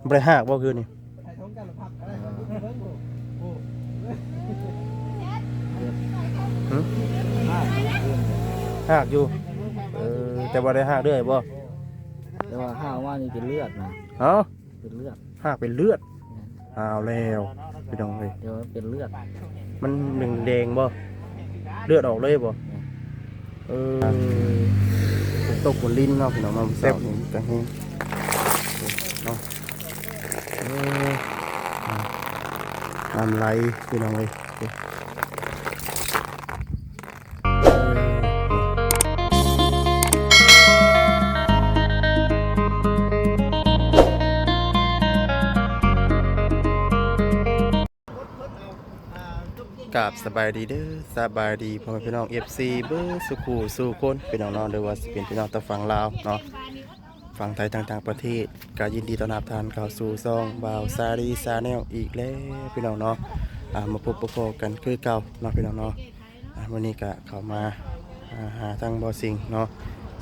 ບໍ່ໄດ້ຮາກບໍ່ຄືນນີ້? ຫຶ? ຮາກຢູ່. ເອີ ແຕ່ບໍ່ໄດ້ຮາກເລື້ອຍບໍ່? ແຕ່ວ່າຮາກອອກມານີ້ເປັນເລືອດນະ. ຮະ? ເປັນເລືອດ. ຮາກເປັນເລືອດ. ແມ່ນ. ເອົາແລ້ວພີ່ນ້ອງເອີຍ. ແຕ່ວ່າເປັນເລືອດ. ມັນແດງໆບໍ່? ເລືອດອອກເລີຍບໍ່? ແມ່ນ. ເອີ ຝົນຕົກຝົນລິນເນາະພີ່ນ້ອງເນາະ. ເຊົ້ານີ້ກະແຮງເນາະ. ເອີ ນ້ຳໄຫຼພີ່ນ້ອງເອີຍ. ກາບສະບາຍດີເດີ ສະບາຍດີພໍ່ແມ່ພີ່ນ້ອງ ເອັຟຊີ ເບິດສູ່ຄູ່ສູ່ຄົນພີ່ນ້ອງເນາະ. ຫຼືວ່າຊິເປັນພີ່ນ້ອງຕາງຝັ່ງລາວເນາະ ຝັ່ງໄທ ທັງຕ່າງປະເທດ ກະຍິນດີຕ້ອນຮັບທ່ານເຂົ້າສູ່ຊ່ອງບ່າວຊາລີ Channel ອີກແລ້ວພີ່ນ້ອງເນາະ. ອ່າ ມາພົບມາພໍ້ກັນຄືເກົ່າເນາະພີ່ນ້ອງເນາະ. ອ່າ ມື້ນີ້ກະເຂົ້າມາ ອ່າ ຫາທາງບ່າວສິງເນາະ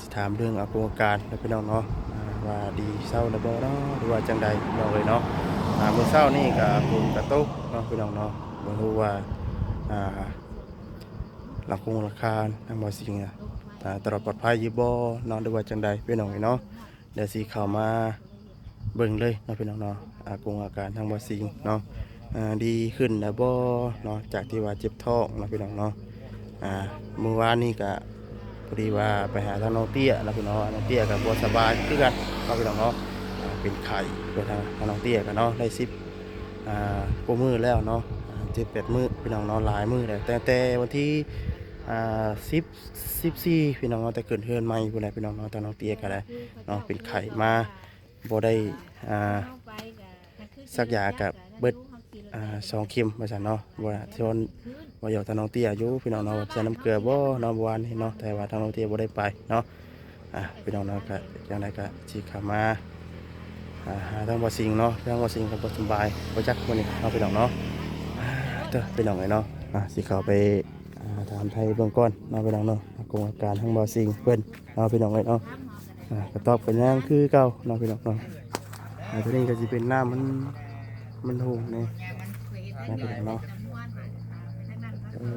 ຊິຖາມເລື່ອງອາກົງອາການເນາະພີ່ນ້ອງເນາະ ອ່າ ວ່າດີເຊົາແລ້ວບໍ່ເນາະ ຫຼືວ່າຈັ່ງໃດພີ່ນ້ອງເອີຍເນາະ. ອ່າ ມື້ເຊົ້ານີ້ກະຝົນກະຕົກເນາະພີ່ນ້ອງເນາະ. ບໍ່ຮູ້ວ່າ ອ່າ ຫຼັງຄົງຫຼັງຄາທາງບ່າວສິງ ອ່າ ຕະຫຼອດປອດໄພຢູ່ບໍ່ເນາະ ຫຼືວ່າຈັ່ງໃດພີ່ນ້ອງເອີຍເນາະ. ດຽວຊິເຂົ້າມາເບິ່ງເລີຍເນາະພີ່ນ້ອງເນາະ ອາກົງອາການທາງບ່າວສິງເນາະ ອ່າ ດີຂຶ້ນແລ້ວບໍ່ເນາະ ຈາກທີ່ວ່າເຈັບທ້ອງເນາະພີ່ນ້ອງເນາະ. ອ່າ ມື້ວານນີ້ກະພໍດີວ່າໄປຫາທາງນ້ອງເຕ້ຍເນາະພີ່ນ້ອງເນາະ. ນ້ອງເຕ້ຍກະບໍ່ສະບາຍຄືກັນເນາະພີ່ນ້ອງເນາະ ອ່າ ເປັນໄຂ້. ເພິ່ນທາງ ທາງນ້ອງເຕ້ຍກະເນາະ ໄດ້ສິບ ອ່າ ກວ່າມື້ແລ້ວເນາະ ອ່າ ເຈັດແປດມື້ພີ່ນ້ອງເນາະ ຫຼາຍມື້ແລ້ວ ຕັ້ງແຕ່ວັນທີ ອ່າ ສິບ ສິບສີ່ພີ່ນ້ອງເນາະ ແຕ່ຂຶ້ນເຮືອນໃໝ່ພຸ້ນແຫຼະພີ່ນ້ອງເນາະ. ທາງນ້ອງເຕ້ຍກະໄດ້ເນາະ ເປັນໄຂ້ມາ ບໍ່ໄດ້ ອ່າ ສັກຢາກະເບິດ ອ່າ ສອງເຂັມວ່າຊັ້ນເນາະ. ວ່າຊວນ ວ່າຢອກທາງນ້ອງເຕ້ຍຢູ່ພີ່ນ້ອງເນາະ ວ່າໃສ່ນ້ຳເກືອບໍ່ເນາະ ເມື່ອວານນີ້ເນາະ ແຕ່ວ່າທາງນ້ອງເຕ້ຍບໍ່ໄດ້ໄປເນາະ. ອ່າ ພີ່ນ້ອງເນາະ ກະຈັ່ງໃດກະຊິເຂົ້າມາ ອ່າ ຫາທາງບ່າວສິງເນາະ. ທາງບ່າວສິງກະບໍ່ສະບາຍ ບໍ່ຈັກມື້ນີ້ເນາະພີ່ນ້ອງເນາະ. ເດີພີ່ນ້ອງເອີຍເນາະ ອ່າ ຊິເຂົ້າໄປ ອ່າ ຖາມໄທເບິ່ງກ່ອນເນາະພີ່ນ້ອງເນາະ ອາກົງອາການທາງບ່າວສິງເພິ່ນເນາະພີ່ນ້ອງເອີຍເນາະ. ອ່າ ກະຕອບກະຍັງຄືເກົ່າເນາະພີ່ນ້ອງເນາະ. ອ່າ ໂຕນີ້ກະຊິເປັນນ້ຳມັນ ມັນຫຸ່ງແດ່ເນາະພີ່ນ້ອງເນາະ. ເອີ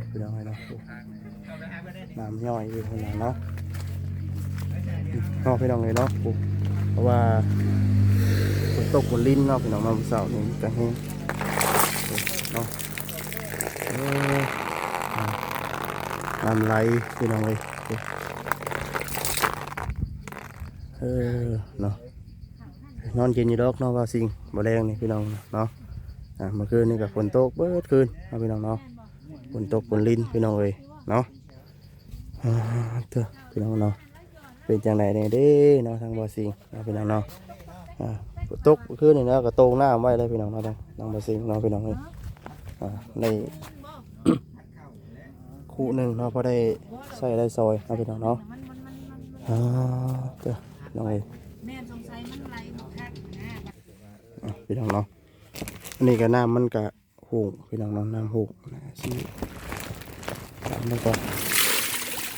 ພີ່ນ້ອງເອີຍເນາະ ນ້ຳຍ້ອຍຢູ່ຫັ້ນນະເນາະ ເນາະພີ່ນ້ອງເອີຍເນາະ. ເພາະວ່າຝົນຕົກຝົນລິນເນາະພີ່ນ້ອງເນາະ ມື້ເຊົ້ານີ້ກະແຮງເນາະ. ເອີ ນ້ຳໄຫຼພີ່ນ້ອງເອີຍ. ເອີ ເນາະ ນອນເຢັນຢູ່ດອກເນາະ ບ່າວສິງ ມື້ແລງນີ້ພີ່ນ້ອງເນາະ. ອ່າ ເມື່ອຄືນນີ້ກະຝົນຕົກເບິດຄືນເນາະພີ່ນ້ອງເນາະ ຝົນຕົກຝົນລິນພີ່ນ້ອງເອີຍເນາະ. ອ່າ ເດີພີ່ນ້ອງເນາະ ເປັນຈັ່ງໃດແດ່ເດເນາະ ທາງບ່າວສິງເນາະພີ່ນ້ອງເນາະ. ອ່າ ຝົນຕົກຄືນນີ້ແລ້ວກະໂຕ່ງນ້ຳໄວ້ເລີຍພີ່ນ້ອງເນາະ ທາງ ທາງບ່າວສິງເນາະພີ່ນ້ອງເອີຍ. ອ່າ ໄດ້ ຄຸໜຶ່ງເນາະ ພໍໄດ້ໃຊ້ໄດ້ສອຍເນາະພີ່ນ້ອງເນາະ. ອ່າ ເດີພີ່ນ້ອງເອີຍ ແມ່ນ ສົງໄສມັນໄຫຼບໍ່ຄັກນະ ອ່ະ ພີ່ນ້ອງເນາະ. ອັນນີ້ກະນ້ຳມັນກະຫຸ່ງພີ່ນ້ອງເນາະ ນ້ຳຫຸ່ງນະ ຊິຕາມໄປກ່ອນ.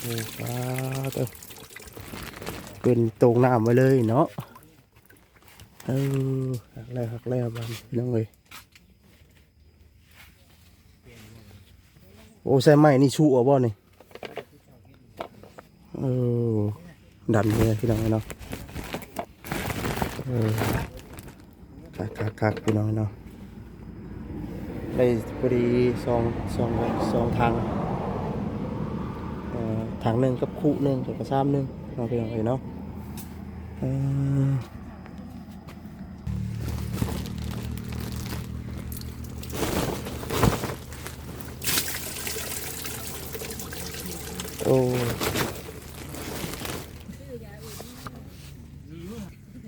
ໂອ້ ປາດເອີ ເປັນໂຕ່ງນ້ຳໄວ້ເລີຍເນາະ. ເອີ ຄັກແລ້ວ ຄັກແລ້ວບາດນີ້ພີ່ນ້ອງເອີຍ. ໂອ້ ໃສ່ໄມ້ນີ້ຊຸເອົາບໍ່ນີ້? ເອີ ດັນເລີຍພີ່ນ້ອງເອີຍເນາະ. ເອີ ຄັກໆໆ ພີ່ນ້ອງເອີຍເນາະ. ໄດ້ພໍດີສອງ ສອງ ສອງຖັງ ເອີ ຖັງໜຶ່ງກັບຄຸໜຶ່ງ ແລ້ວກະຊາມໜຶ່ງເນາະ ພີ່ນ້ອງເອີຍເນາະ. ເອີ ໂອ້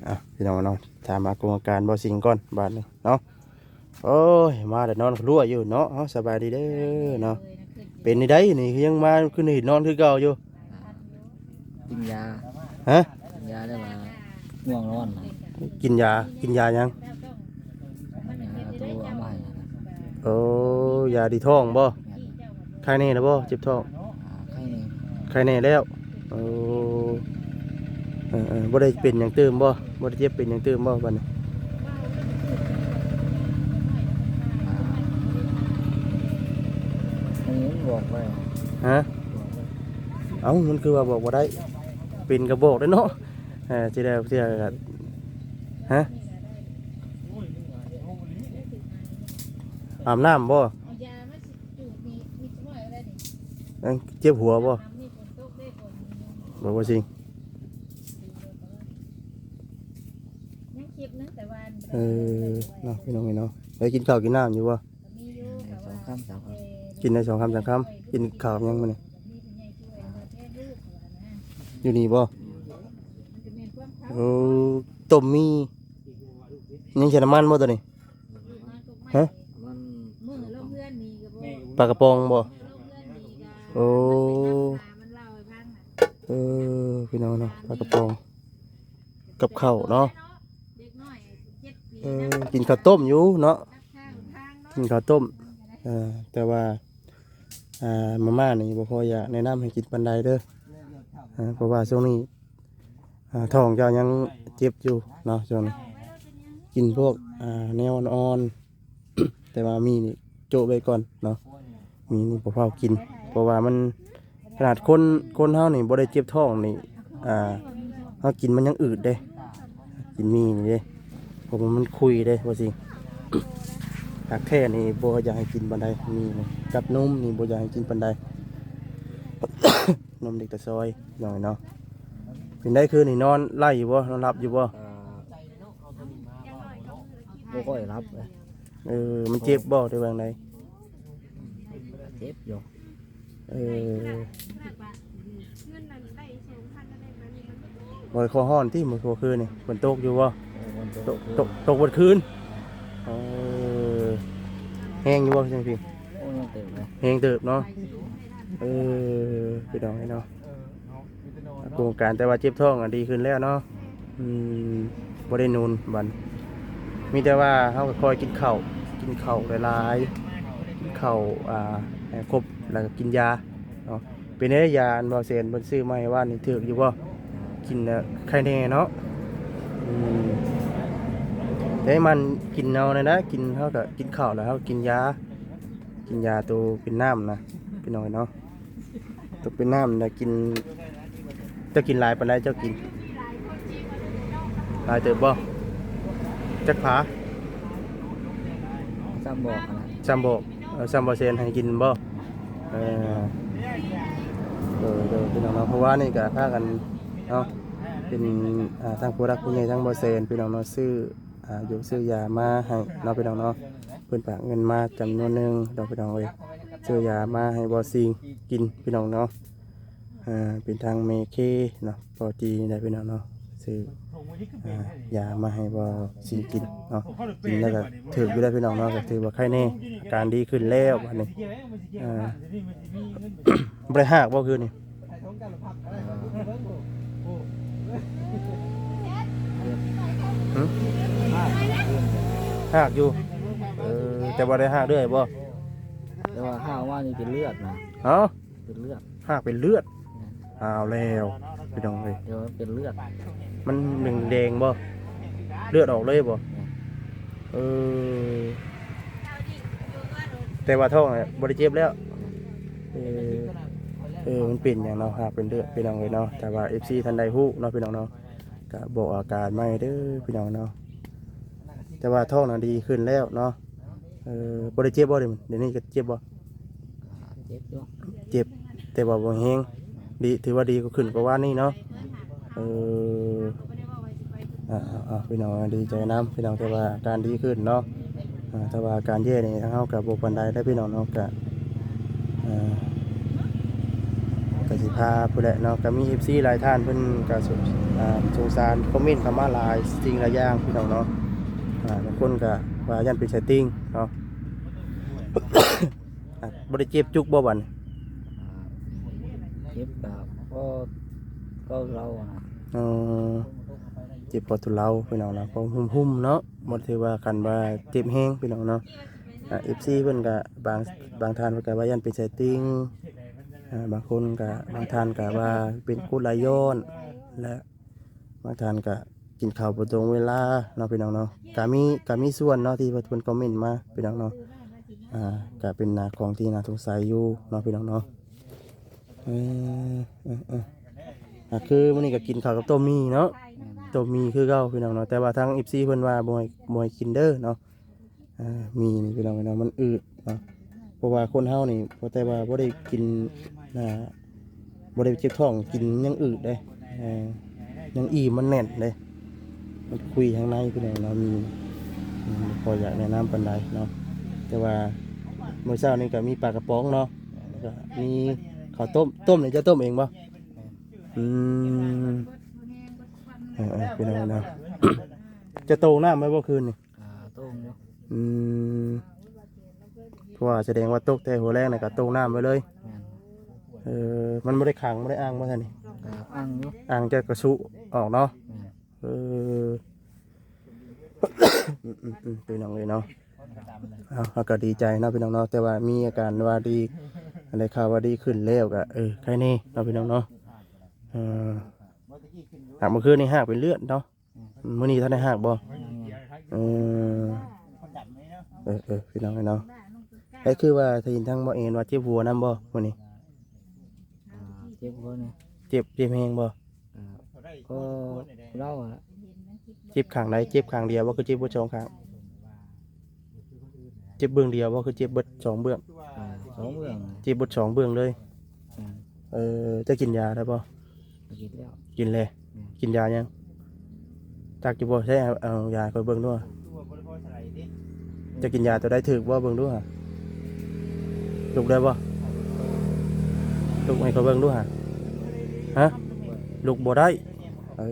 ອ່ະ ພີ່ນ້ອງເນາະ ຖາມອາກົງອາການບ່າວສິງກ່ອນບາດນີ້ເນາະ. ໂອ້ຍ ມາແລ້ວນອນຄົວຢູ່ເນາະ. ເອົາ ສະບາຍດີເດີເນາະ. ເປັນຈັ່ງໃດນີ້ ຍັງມາຄືນອນຄືເກົ່າຢູ່? ກິນຢາ. ຮະ? ກິນຢາແລ້ວວ່າງ່ວງນອນນະ. ກິນຢາ ກິນຢາຫຍັງ? ຢາໂຕເອົາມາໃຫ້ນະ. ໂອ້ ຢາດີທ້ອງບໍ່? ແມ່ນ. ໄຄແນ່ແລ້ວບໍ່ ເຈັບທ້ອງ? ອ່າ ໄຄແນ່ ໄຄແນ່ແລ້ວ. ໂອ້ ເອີໆ ບໍ່ໄດ້ເປັນຫຍັງຕື່ມບໍ່? ບໍ່ໄດ້ເຈັບເປັນຫຍັງຕື່ມບໍ່ບາດນີ້? ບອກໄວ້ ຮະ? ເອົ້າ ມັນຄືວ່າບອກບໍ່ໄດ້? ເປັນກໍບອກໄດ້ເນາະ. ເອີ ຊິໄດ້ເທື່ອກໍ ຮະ? ອາບນ້ຳບໍ່? ເອີ ເຈັບຫົວບໍ່? ບໍ່ ບໍ່ຊິງ ເອີ ເນາະ ພີ່ນ້ອງເອີຍເນາະ. ໄດ້ກິນເຂົ້າກິນນ້ຳຢູ່ບໍ່? ສອງຄຳສາມຄຳ ກິນໄດ້ສອງຄຳສາມຄຳ. ກິນເຂົ້າກັບຫຍັງມື້ນີ້? ຢູ່ນີ້ບໍ່? ໂອ້ ຕົ້ມໝີ່ ຍັງໃສ່ນ້ຳມັນບໍ່ໂຕນີ້? ຮະ? ປາກະປ໋ອງບໍ່? ໂອ້ ເອີ ພີ່ນ້ອງເນາະ ປາກະປ໋ອງ ກັບເຂົ້າເນາະ. ເອີ ກິນເຂົ້າຕົ້ມຢູ່ເນາະ ກິນເຂົ້າຕົ້ມ. ເອີ ແຕ່ວ່າ ອ່າ ມາມ່ານີ້ບໍ່ຄ່ອຍຢາກແນະນຳໃຫ້ກິນປານໃດເດີ ອ່າ ເພາະວ່າຊ່ວງນີ້ ອ່າ ທ້ອງເຈົ້າຍັງເຈັບຢູ່ເນາະ. ຊ່ວງນີ້ກິນພວກ ອ່າ ແນວອ່ອນໆ ແຕ່ວ່າໝີ່ນີ້ໂຈະໄວ້ກ່ອນເນາະ. ໝີ່ນີ້ບໍ່ຟ້າວກິນ ເພາະວ່າມັນ ຂະໜາດຄົນ ຄົນເຮົານີ້ບໍ່ໄດ້ເຈັບທ້ອງນີ້ ອ່າ ເຮົາກິນມັນຍັງອືດເດ້ ກິນໝີ່ນີ້ເດ້ ເພາະວ່າມັນຂຸ່ຍເດ້ ວ່າຊິ. ຫາກແທ້ນີ້ບໍ່ຢາກໃຫ້ກິນປານໃດ ໝີ່ນີ້ກັບນົມນີ້ບໍ່ຢາກໃຫ້ກິນປານໃດ ນົມເດັກແຕ່ຊອຍ ພີ່ນ້ອງເນາະ. ເປັນໃດຄືນນີ້ ນອນໄຫຼຢູ່ບໍ່? ນອນຫຼັບຢູ່ບໍ່? ບໍ່ຄ່ອຍຫຼັບເລີຍ. ເອີ ມັນເຈັບບໍ່ ຫຼືວ່າຈັ່ງໃດ? ເຈັບຢູ່. ເອີ ບໍ່ໄດ້ຄໍຮ້ອນຕິ ມື້ຄືນນີ້? ຝົນຕົກຢູ່ບໍ່? ເອີ ຝົນຕົກ ຕົກ ຕົກເບິດຄືນ. ເອີ ແຮງຢູ່ບໍ່? ຈັ່ງຊີ້ ໂອ້ ແຮງເຕີບເລີຍ ແຮງເຕີບເນາະ. ເອີ ພີ່ນ້ອງເອີຍເນາະ ໂຄງການ ແຕ່ວ່າເຈັບທ້ອງອະ ດີຂຶ້ນແລ້ວເນາະ. ອືມ ບໍ່ໄດ້ນູນບັດ ມີແຕ່ວ່າເຮົາກໍຄ່ອຍກິນເຂົ້າ ກິນເຂົ້າຫຼາຍໆ ກິນເຂົ້າ ອ່າ ໃຫ້ຄົບ ແລ້ວກໍກິນຢາເນາະ. ເປັນໄດ ຢາອັນບ່າວແສນເພິ່ນຊື້ມາໃຫ້ວານນີ້ ຖືກຢູ່ບໍ່? ກິນແລ້ວໄຄແນ່ເນາະ. ອືມ ແຕ່ມັນກິນເອົານັ້ນນະ ກິນ ເຮົາກໍກິນເຂົ້າແລ້ວເຮົາກິນຢາ ກິນຢາໂຕເປັນນ້ຳນະ ພີ່ນ້ອງເນາະ. ຕົກເປັນນ້ຳນະ ກິນ ເຈົ້າກິນຫຼາຍປານໃດ? ເຈົ້າກິນຫຼາຍເຕີບບໍ່? ຈັກຜາ? ສ່ຳບອກຫັ້ນນະ ສ່ຳບອກ. ເອີ ສ່ຳບໍ່ແຊນໃຫ້ກິນບໍ່? ເອີ ໂດຍ ໂດຍ ພີ່ນ້ອງເນາະ. ເພາະວ່ານີ້ກະພາກັນເນາະ ເປັນ ອ່າ ທາງຜູ້ຫຼັກຜູ້ໃຫຍ່ ທາງບໍ່ແຊນ ພີ່ນ້ອງເນາະ ຊື້ ອ່າ ຢູ່ ຊື້ຢາມາໃຫ້ເນາະ ພີ່ນ້ອງເນາະ. ເພິ່ນຝາກເງິນມາຈຳນວນໜຶ່ງເນາະ ພີ່ນ້ອງເອີຍ ຊື້ຢາມາໃຫ້ບໍ່ຊິງກິນ ພີ່ນ້ອງເນາະ. ອ່າ ເປັນທາງແມ່ເຄເນາະ ພໍດີໄດ້ ພີ່ນ້ອງເນາະ ຊື້ ອ່າ ຢາມາໃຫ້ບໍ່ຊິງກິນເນາະ. ກິນແລ້ວກໍຖືກຢູ່ແລ້ວ ພີ່ນ້ອງເນາະ ກໍຖືວ່າໄຄແນ່ ອາການດີຂຶ້ນແລ້ວບັດນີ້. ອ່າ ບໍ່ໄດ້ຮາກບໍ່ຄືນນີ້? ຫຶ? ຮາກຢູ່. ເອີ ແຕ່ບໍ່ໄດ້ຮາກເລື້ອຍບໍ່? ແຕ່ວ່າຮາກອອກມານີ້ເປັນເລືອດນະ. ເອົ້າ ເປັນເລືອດ ຮາກເປັນເລືອດ. ແມ່ນ. ເອົາແລ້ວ ພີ່ນ້ອງເອີຍ ດຽວເປັນເລືອດ ມັນແດງໆບໍ່? ເລືອດອອກເລີຍບໍ່? ແມ່ນ. ເອີ ແຕ່ວ່າທ້ອງນະບໍ່ໄດ້ເຈັບແລ້ວ. ເອີ ເອີ ມັນເປັນຫຍັງເນາະ ຫາກເປັນເລືອດ ພີ່ນ້ອງເອີຍເນາະ. ແຕ່ວ່າເອັຟຊີທ່ານໃດຮູ້ເນາະ ພີ່ນ້ອງເນາະ ກະບອກອາການມາໃຫ້ເດີ ພີ່ນ້ອງເນາະ. ແຕ່ວ່າທ້ອງນະດີຂຶ້ນແລ້ວເນາະ. ເອີ ບໍ່ໄດ້ເຈັບບໍ່? ດຽວນີ້ກໍເຈັບບໍ່? ເຈັບຢູ່ ເຈັບ ແຕ່ວ່າບໍ່ແຮງ ດີ ຖືວ່າດີກວ່າຂຶ້ນກວ່າວານນີ້ເນາະ. ເອີ ອ່າ ອ່າ ພີ່ນ້ອງ ດີໃຈນຳ ພີ່ນ້ອງ ແຕ່ວ່າອາການດີຂຶ້ນເນາະ. ອ່າ ຖ້າວ່າອາການແຍ່ນີ້ ທາງເຮົາກໍບໍ່ປານໃດເດີ ພີ່ນ້ອງເນາະ. ກະ ອ່າ ກະຊິພາພຸ້ນແຫຼະເນາະ. ກະມີເອັຟຊີຫຼາຍທ່ານ ເພິ່ນກະສົງ ອ່າ ສົງສານ ຄອມເມັນເຂົ້າມາຫຼາຍສິ່ງຫຼາຍຢ່າງ ພີ່ນ້ອງເນາະ. ອ່າ ບາງຄົນກະວ່າຢ້ານເປັນໄຊຕິ່ງເນາະ. ອ່າ ບໍ່ໄດ້ເຈັບຈຸກບໍ່ບັດນີ້? ອ່າ ເຈັບກະພໍເກົາເລົານະ. ອໍ ເຈັບພໍທຸເລົາ ພີ່ນ້ອງເນາະ ພໍຫຸ້ມໆເນາະ. ບໍ່ຖືວ່າຄັນວ່າເຈັບແຮງ ພີ່ນ້ອງເນາະ. ອ່າ ເອັຟຊີເພິ່ນກະບາງ ບາງທ່ານເພິ່ນກະວ່າຢ້ານເປັນໄຊຕິ່ງ ອ່າ ບາງຄົນກະ ບາງທ່ານກະວ່າເປັນກົດໄຫຼຍ້ອນ ແລະ ບາງທ່ານກະກິນເຂົ້າບໍ່ຕົງເວລາເນາະ ພີ່ນ້ອງເນາະ. ກະມີ ກະມີສ່ວນເນາະ ທີ່ວ່າເພິ່ນຄອມເມັນມາ ພີ່ນ້ອງເນາະ. ອ່າ ກະເປັນໜ້າຂອງທີ່ໜ້າສົງໄສຢູ່ເນາະ ພີ່ນ້ອງເນາະ. ເອີ ເອີ ເອີ ອ່າ ຄືມື້ນີ້ກໍກິນເຂົ້າກັບຕົ້ມໝີ່ເນາະ ແມ່ນ ຕົ້ມໝີ່ຄືເກົ່າ ພີ່ນ້ອງເນາະ. ແຕ່ວ່າທາງເອັຟຊີເພິ່ນວ່າບໍ່ໃຫ້ ບໍ່ໃຫ້ກິນເດີເນາະ. ອ່າ ໝີ່ນີ້ ພີ່ນ້ອງເນາະ ມັນອືດເນາະ ເພາະວ່າຄົນເຮົານີ້ ພໍແຕ່ວ່າບໍ່ໄດ້ກິນ ອ່າ ບໍ່ໄດ້ເຈັບທ້ອງ ກິນຍັງອືດເດ້ ເອີ ຍັງອີ່ມ ມັນແໜ້ນເດ້ ມັນຄຸຍທາງໃນ ພີ່ນ້ອງເນາະ. ມີ ອືມ ບໍ່ຄ່ອຍຢາກແນະນຳປານໃດເນາະ ແຕ່ວ່າມື້ເຊົ້ານີ້ກໍມີປາກະປ໋ອງເນາະ ແລ້ວກໍມີເຂົ້າຕົ້ມ. ຕົ້ມນີ້ເຈົ້າຕົ້ມເອງບໍ່? ອືມ ເອີໆ ພີ່ນ້ອງເນາະ ເຈົ້າຕົ້ມນ້ຳໄວ້ບໍ່ຄືນນີ້? ອ່າ ຕົ້ມຢູ່. ອືມ ເພາະວ່າສະແດງວ່າຕົກແຕ່ຫົວແລງນະ ກໍຕົ້ມນ້ຳໄວ້ເລີຍ. ແມ່ນ. ເອີ ມັນບໍ່ໄດ້ຂັງ ບໍ່ໄດ້ອັ່ງບໍ່ຊັ້ນນີ້? ກໍອັ່ງຢູ່ ອັ່ງແຕ່ກະຊຸອອກເນາະ. ແມ່ນ. ເອີ ອືມໆ ພີ່ນ້ອງເອີຍເນາະ ເຮົາ ເຮົາກໍດີໃຈເນາະ ພີ່ນ້ອງເນາະ ແຕ່ວ່າມີອາການວ່າດີ ໄດ້ຂ່າວວ່າດີຂຶ້ນແລ້ວກໍ ເອີ ໄຄແນ່ເນາະ ພີ່ນ້ອງເນາະ. ເອີ ຫາກເມື່ອຄືນນີ້ຫາກເປັນເລືອດເນາະ ມື້ນີ້ທັນໄດ້ຫາກບໍ່? ເອີ ເອີໆ ພີ່ນ້ອງເອີຍເນາະ. ແລ້ວຄືວ່າໄດ້ຍິນທາງບໍ່ເອັນວ່າເຈັບຫົວນຳບໍ່ມື້ນີ້? ອ່າ ເຈັບຫົວນີ້ ເຈັບ ເຈັບແຮງບໍ່? ອ່າ ກໍເລົ່າຫັ້ນລະ. ເຈັບຂ້າງໃດ? ເຈັບຂ້າງດຽວບໍ່ ຄືເຈັບເບິດສອງຂ້າງ? ເຈັບເບື້ອງດຽວບໍ່ ຄືເຈັບເບິດສອງເບື້ອງ? ອ່າ ສອງເບື້ອງ. ເຈັບເບິດສອງເບື້ອງເລີຍ. ແມ່ນ. ເອີ ເຈົ້າກິນຢາແລ້ວບໍ່? ກິນແລ້ວ. ກິນແລ້ວ. ແມ່ນ. ກິນຢາຫຍັງ? ຈັກຢູ່ບໍ່? ໃຊ້ເອົາ ເອົາຢາໃຫ້ຂ້ອຍເບິ່ງດູ. ເຈົ້າກິນຢາຕົວໃດຖືກບໍ່? ເບິ່ງດູຫາ. ລຸກໄດ້ບໍ່? ລຸກໃຫ້ຂ້ອຍເບິ່ງດູຫາ. ຮະ? ລຸກບໍ່ໄດ້. ເອີ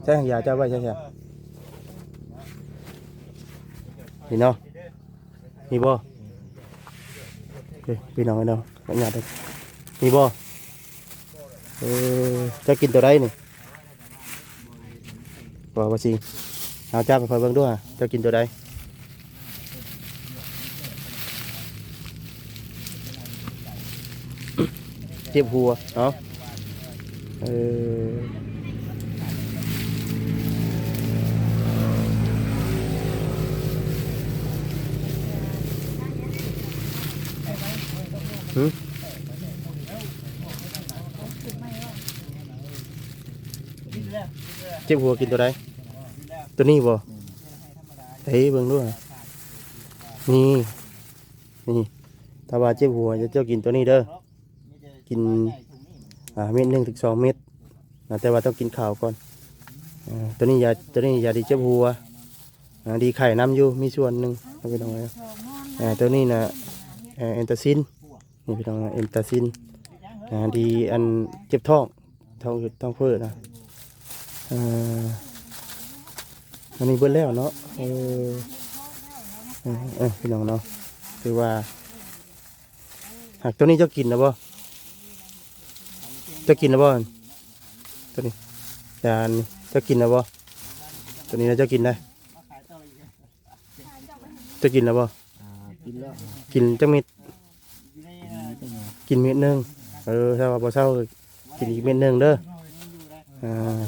ໃຊ້ຢາເຈົ້າໄວ້ໃສຊະ? ນີ້ເນາະ. ນີ້ບໍ່? ເອີ ພີ່ນ້ອງເອີຍເນາະ ຂອອະນຸຍາດເດີ. ນີ້ບໍ່? ເອີ ເຈົ້າກິນຕົວໃດນີ້? ບໍ່ ບໍ່ຊິ ເອົາຈັບໃຫ້ຂ້ອຍເບິ່ງດູຫາ ເຈົ້າກິນຕົວໃດ? ເຈັບຫົວເນາະ. ເອີ ຫຶ? ເຈັບຫົວກິນຕົວໃດ? ຕົວນີ້ບໍ່? ເອີ ເບິ່ງດູຫາ. ນີ້ ນີ້ ຖ້າວ່າເຈັບຫົວ ເຈົ້າກິນຕົວນີ້ເດີ. ກິນ ອ່າ ເມັດໜຶ່ງເຖິງສອງເມັດນະ ແຕ່ວ່າຕ້ອງກິນເຂົ້າກ່ອນ. ເອີ ຕົວນີ້ຢາ ຕົວນີ້ຢາດີເຈັບຫົວ ອ່າ ດີໄຂ້ນຳຢູ່ ມີສ່ວນໜຶ່ງ ພີ່ນ້ອງເອີຍ. ອ່າ ຕົວນີ້ນະ ເອີ ແອນຕາຊິນ ນີ້ ພີ່ນ້ອງ ແອນຕາຊິນ ອ່າ ດີອັນເຈັບທ້ອງ ທ້ອງ ທ້ອງເຟີ້ນະ. ເອີ ອັນນີ້ເບິດແລ້ວເນາະ. ເອີ ເອີ ເອີ ພີ່ນ້ອງເນາະ ຖືວ່າ ຫາກຕົວນີ້ເຈົ້າກິນແລ້ວບໍ່? ເຈົ້າກິນແລ້ວບໍ່? ຕົວນີ້ ຢານີ້ ເຈົ້າກິນແລ້ວບໍ່? ຕົວນີ້ນະ ເຈົ້າກິນໄດ້? ເຈົ້າກິນແລ້ວບໍ່? ອ່າ ກິນແລ້ວ. ກິນຈັກເມັດ? ກິນເມັດໜຶ່ງ. ເອີ ຖ້າວ່າບໍ່ເຊົາ ກິນອີກເມັດໜຶ່ງເດີ. ອ່າ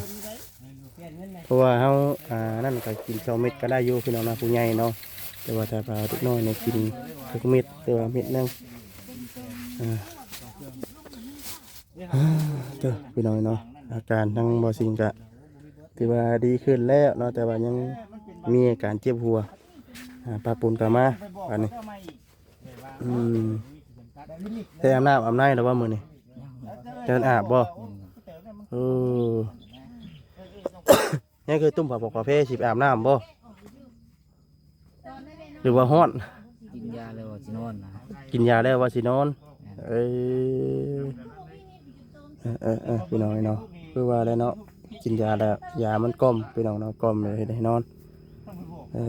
ເພາະວ່າເຮົາ ອ່າ ນັ້ນກໍກິນສອງເມັດກໍໄດ້ຢູ່ ພີ່ນ້ອງນະ ຜູ້ໃຫຍ່ເນາະ. ແຕ່ວ່າຖ້າວ່າເດັກນ້ອຍນີ້ກິນເຖິງເມັດ ແຕ່ວ່າເມັດໜຶ່ງ. ອ່າ ເດີ ພີ່ນ້ອງເນາະ ອາການທາງບໍ່ຊິງກະຖືວ່າດີຂຶ້ນແລ້ວເນາະ ແຕ່ວ່າຍັງມີອາການເຈັບຫົວ. ອ່າ ປ້າປຸນກໍມາບາດນີ້. ອືມ ໄດ້ອາບນ້ຳອາບໃນແລ້ວບໍ່ມື້ນີ້? ຍັງ. ຍັງອາບບໍ່? ອືມ ເອີ ຍັງຄືຕຸ້ມຜ້າປົກຜ້າແພ ຊິໄປອາບນ້ຳບໍ່ ຫຼືວ່າຮ້ອນ? ກິນຢາແລ້ວວ່າຊິນອນນະ. ກິນຢາແລ້ວວ່າຊິນອນ. ແມ່ນ. ເອີ ເອີໆ ພີ່ນ້ອງເອີຍເນາະ ຄືວ່າແຫຼະເນາະ ກິນຢາແລ້ວ ຢາມັນກ່ອມ ພີ່ນ້ອງເນາະ ກ່ອມແລ້ວເຮັດໃຫ້ນອນ. ເອີ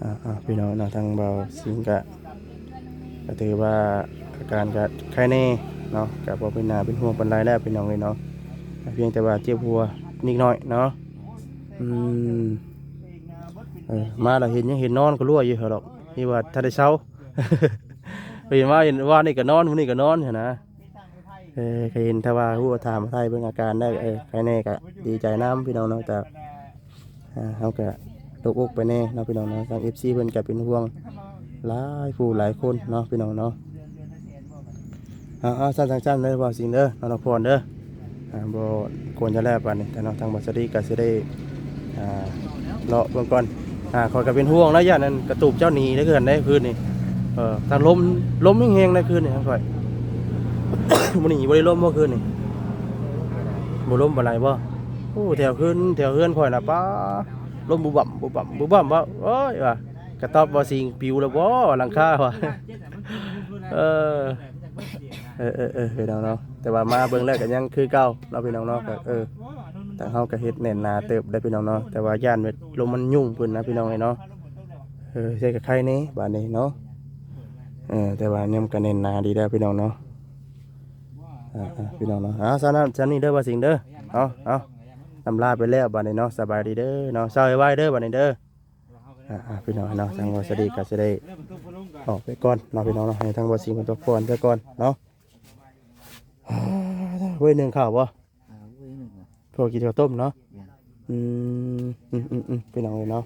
ອ່າໆ ພີ່ນ້ອງເນາະ ທາງບ່າວສິງກະ ກໍຖືວ່າອາການກໍໄຄແນ່ເນາະ ກໍບໍ່ເປັນໜ້າເປັນຫ່ວງປານໃດແລ້ວ ພີ່ນ້ອງເອີຍເນາະ ພຽງແຕ່ວ່າເຈັບຫົວນິດໜ້ອຍເນາະ. ອືມ ເອີ ມາແລ້ວເຫັນ ຍັງເຫັນນອນກໍລົວຍຢູ່ດອກ ທີ່ວ່າທັນໄດ້ເຊົາ. ເຫັນວ່າ ເຫັນວ່ານີ້ກໍນອນ ມື້ນີ້ກໍນອນຫັ້ນນະ. ເອີ ກໍເຫັນ ຖ້າວ່າຮູ້ ຖາມໄທເບິ່ງອາການໄດ້ ເອີ ໃຄແນ່ກໍດີໃຈນຳ ພີ່ນ້ອງເນາະ. ແຕ່ ອ່າ ເຮົາກໍ ຕົກອົກໄປແດ່ເນາະພີ່ນ້ອງເນາະ. ທາງເອັຟຊີເພິ່ນກໍເປັນຫ່ວງຫຼາຍຜູ້ຫຼາຍຄົນເນາະພີ່ນ້ອງເນາະ. ເອົາໆ ຊັ້ນໆເດີ ເວົ້າສິ່ງເດີ ນ້ອງພອນເດີ. ອ່າ ບໍ່ຄວນຈະແລ້ວປານນີ້ເນາະ. ທາງບ່າວສາລີກໍຊິໄດ້ ອ່າ ເລາະເບິ່ງກ່ອນ. ອ່າ ຂ້ອຍກໍເປັນຫ່ວງນະ ຢ້ານອັນກະຕູບເຈົ້າໜີໄດ້ເຮືອນໄດ້ຄືນນີ້. ເອີ ທາງລົມ ລົມແຮງໆໄດ້ຄືນນີ້ທາງຂ້ອຍ. ມື້ນີ້ບໍ່ໄດ້ລົມບໍ່ຄືນນີ້? ບໍ່ລົມປານໃດບໍ່? ໂອ້ ແຖວຄືນ ແຖວເຮືອນຂ້ອຍນະ ປາ ລົມບຸບບັ້ມ ບຸບບັ້ມ ບຸບບັ້ມວ່າ ໂອ້ຍ ວ່າ ກະຕອບບໍ່ ຊິງປິວແລ້ວບໍ່ ຫຼັງຄາວ່າ. ເອີ ເອີໆໆ ເອີເນາະ ເນາະ ແຕ່ວ່າມາເບິ່ງແລ້ວກໍຍັງຄືເກົ່າເນາະ ພີ່ນ້ອງເນາະ. ກໍ ເອີ ທາງເຮົາກໍເຮັດແໜ້ນໜາເຕີບໄດ໋ ພີ່ນ້ອງເນາະ ແຕ່ວ່າຢ້ານແບບລົມມັນຫຍຸ້ງເພິ່ນນະ ພີ່ນ້ອງເອີຍເນາະ. ເອີ ໃສ່ກະໄຄແດ່ບາດນີ້ເນາະ. ເອີ ແຕ່ວ່າຍັງກໍແໜ້ນໜາດີແລ້ວ ພີ່ນ້ອງເນາະ. ອ່າໆ ພີ່ນ້ອງເນາະ ເອົາ ຊັ້ນນັ້ນຊັ້ນນີ້ເດີ ບ່າວສິງເດີ. ເອົາໆ ລຳລາໄປແລ້ວບາດນີ້ເນາະ. ສະບາຍດີເດີເນາະ ເຊົາໄວໆເດີບາດນີ້ເດີ. ອ່າໆ ພີ່ນ້ອງເນາະ ທາງບ່າວສາລີກໍຊິໄດ້ອອກໄປກ່ອນເນາະ ພີ່ນ້ອງເນາະ. ໃຫ້ທາງບ່າວສິງເພິ່ນພັກຜ່ອນຊະກ່ອນເນາະ. ເວີ້ຍ ໜຶ້ງເຂົ້າບໍ່? ອ່າ ເວີ້ຍ ໜຶ້ງເຂົ້າ ພວກກິນເຂົ້າຕົ້ມເນາະ. ແມ່ນ ອືມ ອືມໆໆ ພີ່ນ້ອງເອີຍເນາະ.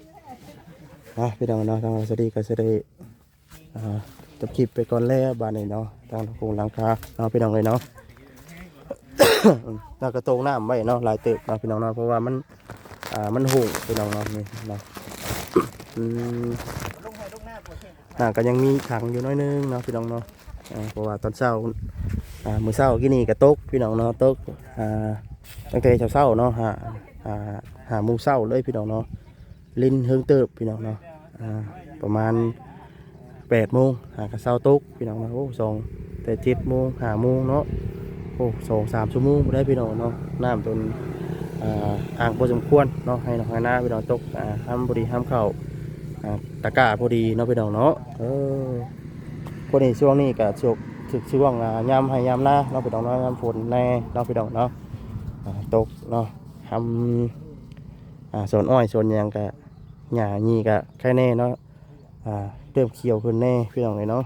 ອ່າ ພີ່ນ້ອງເນາະ ທາງບ່າວສາລີກໍຊິໄດ້ ອ່າ ຈົບຄລິບໄປກ່ອນແລ້ວບາດນີ້ເນາະ. ທາງໂຄງຫຼັງຄາເນາະ ພີ່ນ້ອງເອີຍເນາະ. ແລ້ວກໍຕົງນ້ຳໄວ້ເນາະ ຫຼາຍເຕີບເນາະ ພີ່ນ້ອງເນາະ ເພາະວ່າມັນ ອ່າ ມັນຫຸ່ງ ພີ່ນ້ອງເນາະ ນີ້ເນາະ. ອືມ ນ້ຳກໍຍັງມີຂັງຢູ່ໜ້ອຍໜຶ່ງເນາະ ພີ່ນ້ອງເນາະ. ອ່າ ເພາະວ່າຕອນເຊົ້າ ອ່າ ມື້ເຊົ້າກີ້ນີ້ກໍຕົກ ພີ່ນ້ອງເນາະ ຕົກ ອ່າ ຕັ້ງແຕ່ເຊົ້າໆເນາະ ຫ້າ ຫ້າ ຫ້າໂມງເຊົ້າເລີຍ ພີ່ນ້ອງເນາະ. ລິນເທິງເຕີບ ພີ່ນ້ອງເນາະ. ອ່າ ປະມານແປດໂມງ ຫາກະເຊົາຕົກ ພີ່ນ້ອງເນາະ. ໂອ້ ສອງ ແຕ່ເຈັດໂມງ ຫ້າໂມງເນາະ. ໂອ້ ສອງສາມຊົ່ວໂມງພຸ້ນໄດ໋ ພີ່ນ້ອງເນາະ. ນ້ຳຈົນ ອ່າ ອ່າງພໍສົມຄວນເນາະ ໄຮ່ນອກໄຮ່ນາ ພີ່ນ້ອງ ຕົກ ອ່າ ຮຳພໍດີ ຮຳເຂົ້າ ອ່າ ຕະກ້າພໍດີເນາະ ພີ່ນ້ອງເນາະ. ເອີ ພໍດີຊ່ວງນີ້ກະ ຊ່ວງ ຖືກຊ່ວງ ອ່າ ຍາມໄຮ່ຍາມນາເນາະ ພີ່ນ້ອງເນາະ ຍາມຝົນແດ່ເນາະ ພີ່ນ້ອງເນາະ. ອ່າ ຕົກເນາະ ຮຳ ອ່າ ສວນອ້ອຍສວນຫຍັງກະ ຫຍ້າຫຍ້່ກະໄຄແດ່ເນາະ. ອ່າ ເລີ່ມຂຽວຂຶ້ນແດ່ ພີ່ນ້ອງເອີຍເນາະ.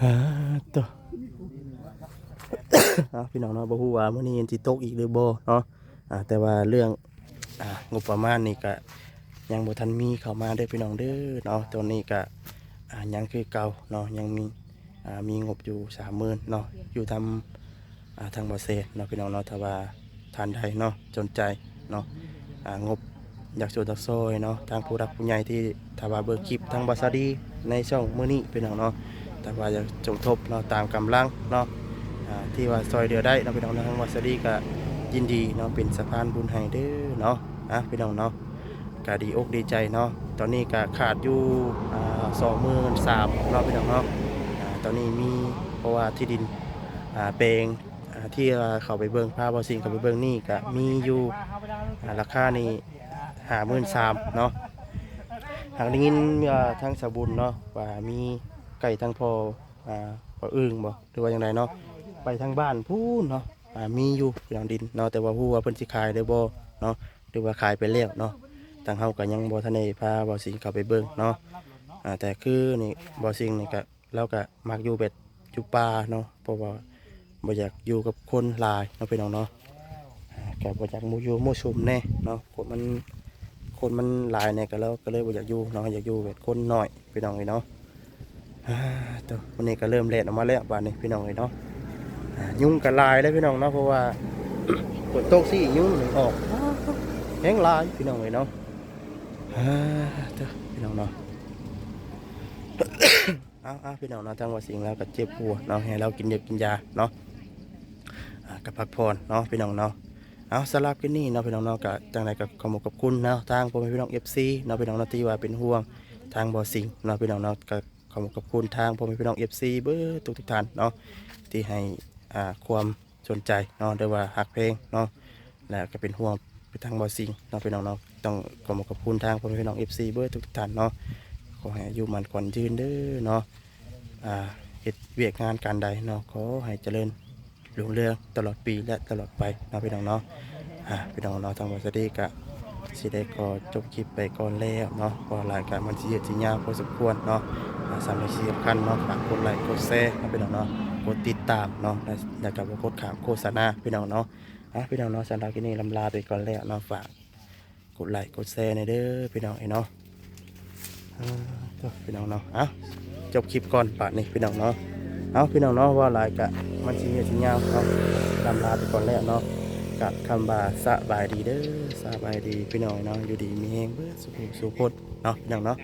ອ່າ ໂຕ ອ່າ ພີ່ນ້ອງເນາະ ບໍ່ຮູ້ວ່າມື້ນີ້ມັນຊິຕົກອີກຫຼືບໍ່ເນາະ. ອ່າ ແຕ່ວ່າເລື່ອງ ອ່າ ງົບປະມານນີ້ກະຍັງບໍ່ທັນມີເຂົ້າມາເດີ ພີ່ນ້ອງເດີເນາະ. ຕອນນີ້ກະ ອ່າ ຍັງຄືເກົ່າເນາະ ຍັງມີ ອ່າ ມີງົບຢູ່ສາມໝື່ນເນາະ ຢູ່ນຳ ອ່າ ທາງບໍ່ແຊເນາະ ພີ່ນ້ອງເນາະ. ຖ້າວ່າທ່ານໃດເນາະ ສົນໃຈເນາະ ອ່າ ງົບຢາກຊ່ວຍຢາກຊ່ອຍເນາະ ທາງຜູ້ຫຼັກຜູ້ໃຫຍ່ທີ່ ຖ້າວ່າເບິ່ງຄລິບທາງບ່າວສາລີໃນຊ່ອງມື້ນີ້ ພີ່ນ້ອງເນາະ ຖ້າວ່າຢາກສົມທົບເນາະ ຕາມກຳລັງເນາະ ອ່າ ທີ່ວ່າຊ່ອຍເຫຼືອໄດ້ເນາະ ພີ່ນ້ອງເນາະ ທາງບ່າວສາລີກະຍິນດີເນາະ ເປັນສະພານບຸນໃຫ້ເດີເນາະ. ອ່າ ພີ່ນ້ອງເນາະ ກະດີອົກດີໃຈເນາະ. ຕອນນີ້ກະຂາດຢູ່ ອ່າ ສອງໝື່ນສາມເນາະ ພີ່ນ້ອງເນາະ. ອ່າ ຕອນນີ້ມີ ເພາະວ່າທີ່ດິນ ອ່າ ແປງ ອ່າ ທີ່ວ່າເຂົ້າໄປເບິ່ງ ພາບ່າວສິງເຂົ້າໄປເບິ່ງນີ້ກະມີຢູ່ ອ່າ ລາຄານີ້ຫ້າໝື່ນສາມເນາະ. ຫາກໄດ້ຍິນ ອ່າ ທາງສາວບຸນເນາະ ວ່າມີໃກ້ທາງພໍ່ ອ່າ ພໍ່ອຶ່ງບໍ່ ຫຼືວ່າຈັ່ງໃດເນາະ ໄປທາງບ້ານພຸ້ນເນາະ. ອ່າ ມີຢູ່ ພີ່ນ້ອງ ດິນເນາະ ແຕ່ວ່າບໍ່ຮູ້ວ່າເພິ່ນຊິຂາຍຫຼືບໍ່ເນາະ ຫຼືວ່າຂາຍໄປແລ້ວເນາະ. ທາງເຮົາກໍຍັງບໍ່ທັນໄດ້ພາບ່າວສິງເຂົ້າໄປເບິ່ງເນາະ. ອ່າ ແຕ່ຄືນີ້ ບ່າວສິງນີ້ກະ ລາວກະມັກຢູ່ແບບຢູ່ປ່າເນາະ ເພາະວ່າບໍ່ຢາກຢູ່ກັບຄົນຫຼາຍເນາະ ພີ່ນ້ອງເນາະ. ອ່າ ກະບໍ່ຢາກໝູ່ຢູ່ໝູ່ຊຸມແດ່ເນາະ ຄົນມັນ ຄົນມັນຫຼາຍແດ່ ກະ ລາວກະເລີຍບໍ່ຢາກຢູ່ເນາະ ຢາກຢູ່ແບບຄົນໜ້ອຍ ພີ່ນ້ອງເອີຍເນາະ. ອ່າ ໂຕ ມື້ນີ້ກໍເລີ່ມແລ່ນອອກມາແລ້ວບາດນີ້ ພີ່ນ້ອງເອີຍເນາະ. ອ່າ ຍຸງກໍຫຼາຍເດ້ ພີ່ນ້ອງເນາະ ເພາະວ່າຝົນຕົກຊິຍຸງອອກແຮງຫຼາຍ ພີ່ນ້ອງເອີຍເນາະ. ອ່າ ໂຕ ພີ່ນ້ອງເນາະ ເອົາໆ ພີ່ນ້ອງເນາະ ທາງບ່າວສິງລາວກໍເຈັບຫົວເນາະ ໃຫ້ລາວກິນຢາ ກິນຢາເນາະ ອ່າ ກໍພັກຜ່ອນເນາະ ພີ່ນ້ອງເນາະ. ເອົາ ສຳລັບຄລິບນີ້ເນາະ ພີ່ນ້ອງເນາະ ກໍຈັ່ງໃດກໍຂອບຄຸນເນາະ ທາງພໍ່ແມ່ພີ່ນ້ອງເອັຟຊີເນາະ ພີ່ນ້ອງເນາະ ທີ່ວ່າເປັນຫ່ວງທາງບ່າວສິງເນາະ ພີ່ນ້ອງເນາະ. ກໍ ຂອບ ຂອບຄຸນທາງພໍ່ແມ່ພີ່ນ້ອງເອັຟຊີເບິດທຸກໆທ່ານເນາະ ທີ່ໃຫ້ ອ່າ ຄວາມສົນໃຈເນາະ ຫຼືວ່າຮັກແພງເນາະ ແລະກໍເປັນຫ່ວງໄປທາງບ່າວສິງເນາະ ພີ່ນ້ອງເນາະ. ຕ້ອງຂອບ ຂອບຄຸນທາງພໍ່ແມ່ພີ່ນ້ອງເອັຟຊີເບິດທຸກໆທ່ານເນາະ. ຂໍໃຫ້ອາຍຸໝັ້ນຂວັນຍືນເດີເນາະ ອ່າ ເຮັດວຽກງານການໃດເນາະ ຂໍໃຫ້ຈະເລີນ ຮຸ່ງເຮືອງຕະຫຼອດປີ ແລະ ຕະຫຼອດໄປເນາະ ພີ່ນ້ອງເນາະ. ອ່າ ພີ່ນ້ອງເນາະ ທາງບ່າວສາລີກະຊິໄດ້ຂໍຈົບຄລິບໄປກ່ອນແລ້ວເນາະ ເພາະວ່າຫຼາຍກະມັນຊິຍືດຊິຍາວພໍສົມຄວນເນາະ. ອ່າ ສຳລັບທີ່ສຳຄັນເນາະ ຝາກກົດໄລກົດແຊເນາະ ພີ່ນ້ອງເນາະ ກົດຕິດຕາມເນາະ ແລະ ແລະກະບໍ່ກົດຂ້າມໂຄສະນາ ພີ່ນ້ອງເນາະ. ອ່າ ພີ່ນ້ອງເນາະ ສຳລັບຄລິບນີ້ລຳລາໄປກ່ອນແລ້ວເນາະ ຝາກ ກົດ ກົດໄລ້ກົດແຊແດ່ເດີພີ່ນ້ອງເອີຍເນາະ. ເອີ ໂທ້ ພີ່ນ້ອງເນາະ ເອົ້າ ຈົບຄລິບກ່ອນບາດນີ້ພີ່ນ້ອງເນາະ. ເອົ້າ ພີ່ນ້ອງເນາະ ເວົ້າຫຼາຍກະມັນຊິຍືດຊິຍາວເນາະ ລຳລາໄປກ່ອນແລ້ວເນາະ. ກະຄຳວ່າສະບາຍດີເດີ ສະບາຍດີພີ່ນ້ອງເນາະ ຢູ່ດີມີແຮງເບິດສູ່ຜູ້ສູ່ຄົນເນາະ ພີ່ນ້ອງເນາະ.